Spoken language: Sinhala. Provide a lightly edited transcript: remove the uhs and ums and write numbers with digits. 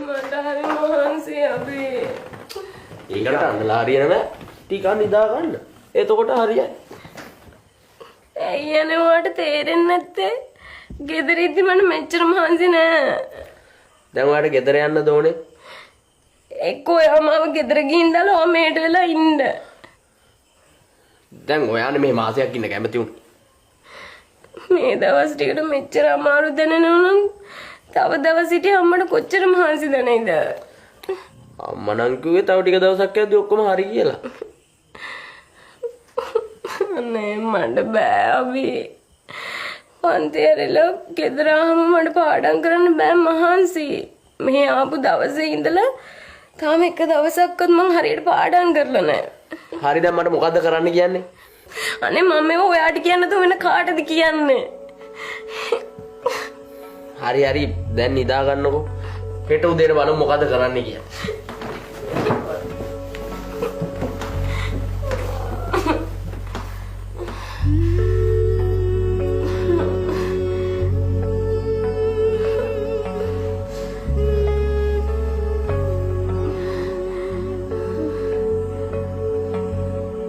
මට හරි මහන්සි අපි. ඒකට අඬලා හරියන නෑ. ටිකක් නිදා ගන්න. එතකොට හරියයි. ඇයි අනේ ඔයාට තේරෙන්නේ නැත්තේ? ගෙදර ඉද්දි මට මෙච්චර මහන්සි නෑ. දැන් ඔයාට ගෙදර යන්න දෝනේ. එක්ක ඔයා මාව ගෙදර ගිහින් දාලා ඔයා මෙහෙට වෙලා ඉන්න. දැන් ඔයානේ මේ මාසයක් ඉන්න කැමති වුනේ. මේ දවස් ටිකට මෙච්චර අමාරු දැනෙනවා නම් තව දවස් හිටිය අම්මට කොච්චර මහන්සි දැනෙයිද? අම්මා නම් කිව්වේ තව ටික දවසක් යද්දි ඔක්කොම හරි කියලා. අනේ මට බෑ අභි. පන්ති ඇරිලා ගෙදර ආවම මට පාඩම් කරන්න බෑ මහන්සි. මෙහෙ ආපු දවසේ ඉඳලා තාම එක දවසක්වත් මං හරියට පාඩම් කරලා නෑ. හරි, දැන් මට මොකද්ද කරන්න කියන්නේ? අනේ මම මේව ඔයාට කියන්න තු වෙන කාටද කියන්නේ? හරි හරි, දැන් නිදා ගන්නකෝ. හෙට උදේට බලමු මොකද්ද කරන්න කියලා.